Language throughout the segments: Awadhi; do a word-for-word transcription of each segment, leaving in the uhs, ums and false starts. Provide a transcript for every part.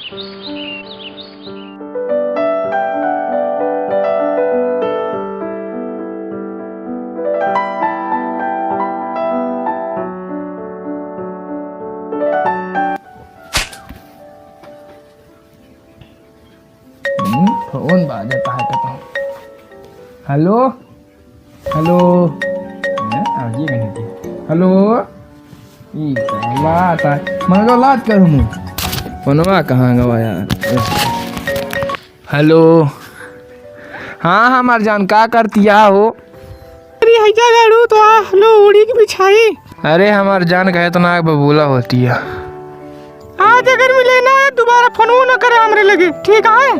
हम्म, फोन बाजत है, कतौ। हेलो, हेलो। हैं, आवाज ही नहीं थी। हेलो। ई साला आता है। मनोजवा, लाज कर हूँ। फोनवा कहाँ गवा यार? हेलो। हाँ, हमार जान, का करतिया हो? अरे, हैजा गाड़ू तो आ, लो, उड़ी के बिछाई। अरे, हमार जान, कहे तो ना बबूला होतिया। आज अगर मिले ना, दोबारा फोनवो ना करे हमरे लगे, ठीक है?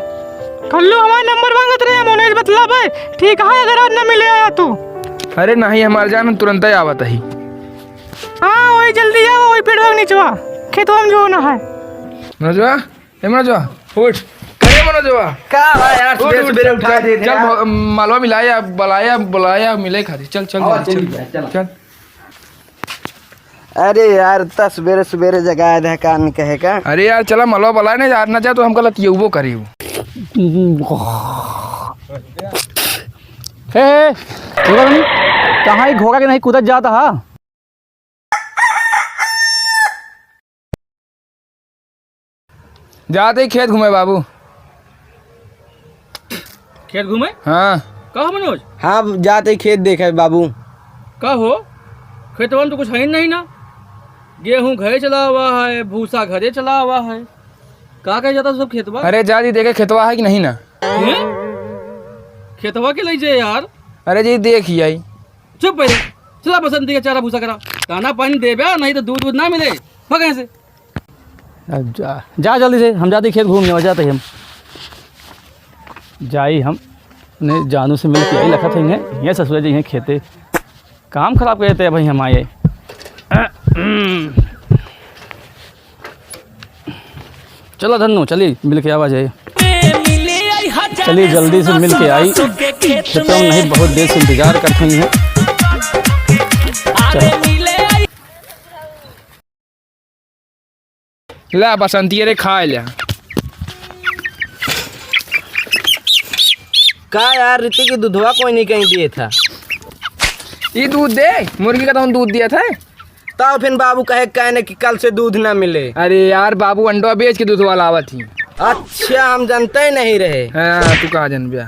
कल्लू हमार नंबर मांगत रहे, हम उन्हें बतलाबे, ठीक है? अगर आज ना मिले आया तो। अरे नहीं, हमार जान, हम तुरंत ही आवत ही। हाँ, वही जल्दी जाओ, वही पेड़वा के नीचवा, खेतवा में जो ना है। मनोजवा, ए मनोजवा, उठ। अरे मनोजवा। का बा यार, उठ, सुबेरे उठ, सुबेरे चल, उठा चल, देत चल, यार। भ-, मालवा मिलाया, बुलाया, बुलाया, मिले खातिर। चल, चल, हाँ, जल्दी, चल, चल, चल। चल। अरे यार, इतना सुबेरे सुबेरे जगाए दे, कान कहे का। अरे यार, चला मलवा बलाए ना यार, ना जा तो हमका लतियउबो करी। हे, हे, रुको तुम, कहाँ ही घोड़ा के नहीं कूदत जाता हा? जात ही खेत घूमे बाबू। खेत घूमे? हाँ। का हो मनोज? हाँ, जात ही खेत देखे बाबू। का हो? खेतवा में तो कुछ है ही नहीं ना। गेहूं घरे चला हुआ है, भूसा घरे चला हुआ है। का कहे जाता सब खेतवा? अरे जात ही देखे खेतवा है कि नहीं ना। हैं? खेतवा के लई जे यार। अरे जी देख ही आई। चुप पहले। चला बसंती का चारा भूसा करा। दाना पानी देबे, नहीं तो दूध वूध ना मिले। भाग यहाँ से। अब जा, जा जल्दी से, हम जाते खेत घूम लेवा, जाते हम। जाई हम, ने जानू से मिल के आई लखत है, ये ससुरा जी हैं खेते। काम खराब करते हैं भाई हम आए। चलो धन्नो, चली मिल के आवा जाए। चली जल्दी से मिल के आई, खेतों में नहीं, बहुत देर से इंतजार करते हैं। चलो। ला बसंती, अरे खाए ल्या। का यार, ऋतिक की दूधवा कोई नहीं कहीं दिए था। ये दूध दे, मुर्गी का तो हम दूध दिया था। तब फिर बाबू कहे, कहने कि कल से दूध ना मिले। अरे यार, बाबू अंडवा बेच के दूधवा लावत ही। अच्छा, हम जानते ही नहीं रहे। हाँ, तू कहाँ जानबे?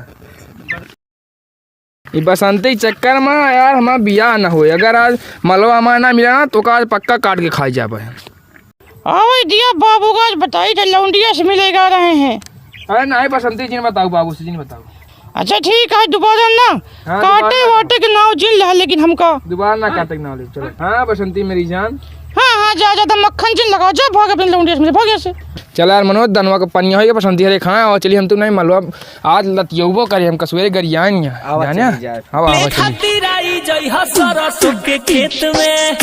ई बसंती चक्कर में यार हमार बियाह न होए। अगर आज मलवा हमार ना मिला ना, तो का आज पक्का काट के खाई जाबे। आवे दिया बाबू का, आज बताई थे, लौंडिया से मिले गा रहे हैं। अरे नहीं, बसंती जी ने बताओ, बाबू से जी ने बताओ। अच्छा ठीक है, दोबारा ना हाँ, काटे दोबारा ना। वाटे के नाव जिन लहा, लेकिन हमका दोबारा ना काटे के नाव ले, चलो। हाँ, बसंती मेरी जान। हाँ, हाँ, जा, जा, तो मक्खन जिन लगाओ, जा, भाग अपने लौंडिया से मिले, भाग यहाँ से। चला यार मनोज, दनवा का पनिया होइगा, बसंती हरे खाए, और चलिए हम तो नहीं मलवा, आज लतियउबो करे, हम कसुरे गरियाए नहीं है, आवा जाने? चली जाए। आवा, आवा, चली। खातिर आई जई ह सरसों के खेत में।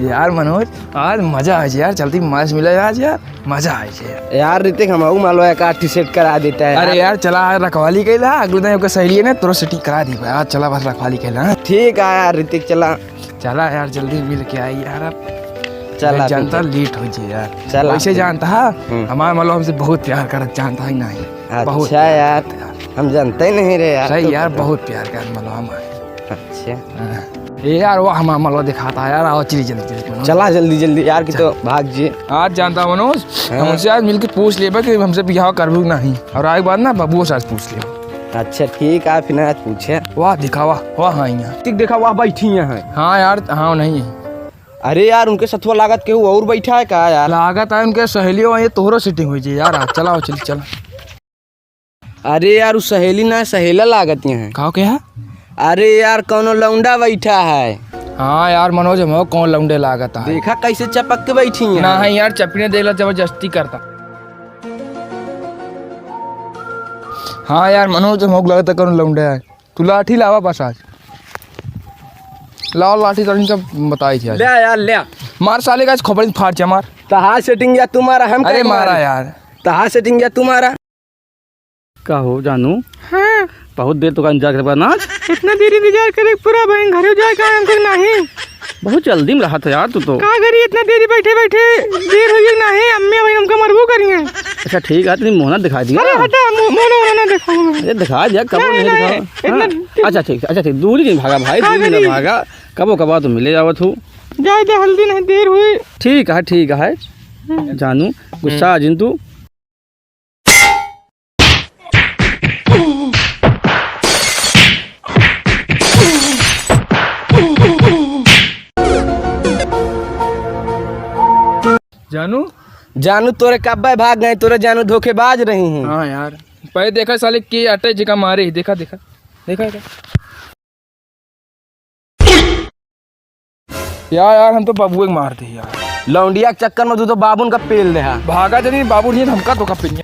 यार मनोज, आज मजा आ जाए यार, चलती मांस मिला आज यार, मजा आ जाए। यार ऋतिक, हम मलवा एक आठ set करा देता है अरे यार। यार, चला आज रखवाली कैला, अगले दिन ओकर सहेली ने तोरो setting करा दी भाई। आज चला बस रखवाली कैला, हाँ? ठीक है यार ऋतिक, चला। चला यार, जल्दी मिल के आई यार अब। चला, मैं जानता ठीक है। Late हो जाए यार। चला। वैसे जानता है, हम्म। हमार मलवा हमसे बहुत प्यार करत, जानता है नहीं? अच्छा बहुत प्यार यार, करत यार। हम जानते ही नहीं रहे यार, सही तो यार, बहुत प्यार करत मलवा हमार। अच्छा। हाँ। ए यार, वो हमार मलवा दिखाता है यार, आओ चली जल्दी, जल्दी। चला जल्दी, जल्दी यार, कि चल। तो भाग जी। आज जानता है मनोज, हाँ। हम उनसे आज मिलके पूछ लेबे कि हमसे बियाह करबू कि नहीं। और आए के बाद ना बबुओ से आज पूछ लेबे। अच्छा ठीक है, फिर आज पूछे। वाह दिखावा, वाह हाँ यहाँ। ठीक देखा, वाह बैठी यहाँ है। हाँ यार, हाँ नहीं है। अरे यार, उनके सथवा लागत केहू और बैठा है का यार? लागत है उनके सहेलियों, ये तोहरो setting हुई जी यार। आज चलाओ, चल, चल। अरे यार, उ सहेली ना, सहेला लागत यहाँ। का कहा? अरे यार, कौनो लौंडा बैठा है। हाँ यार मनोज, हम कौन लौंडे लागत है? देखा कैसे चपक के बैठी है। ना है यार, चपने देला जबरदस्ती करता। हाँ यार मनोज, हम लगता कौनो लौंडे है। तू लाठी लावा बस आज। लाओ लाठी, तनी सब बताई थी आज। ले यार, ले। मार साले का आज खोपड़ी फाड़ जा, मार। तहार setting या तुम्हारा, हम अरे का मारा मारे? यार। तहार setting या तुम्हारा। का हो जानू? हाँ। बहुत देर तो का इंतजार करे बा ना आज? इतना देर इंतजार करे, पूरा बहन घरे जाए का हमको नहीं। बहुत जल्दी में रहत है यार तू तो। का करी इतना देरी बैठे बैठे, देर होइ गई ना है, अम्मी अबहिन हमका मरबो करी हैं। अच्छा ठीक है, तनी मुँह ना दिखा दिया। अरे हटा, मुँह, मुँह ना, ना दिखाओ। अरे दिखा दिया, कबो नहीं, नहीं नहीं, दिखाओ। इतना हाँ? अच्छा ठीक, अच्छा ठीक, दूरी नहीं भागा भाई, का दूरी नहीं करी? भागा, कबो कबो तो मिले जावत हूँ। जाए दे, हल्दी नहीं, देर हुई। ठीक है, ठीक है। हम्म। जानू, गुस्सा आ जिन तू। जानू? जानू तोरे कब्बे भाग गए, तोरे जानू धोखेबाज रही हैं। हाँ यार, पहले देखा साले के अटे जिका मारे ही, देखा, देखा, देखा, देखा। यार, यार, हम तो बाबुए के मार दे यार। लौंडिया के चक्कर में तू तो बाबुन का पेल दे हा। भागा जनी, बाबू नहीं हमका तो का पेल।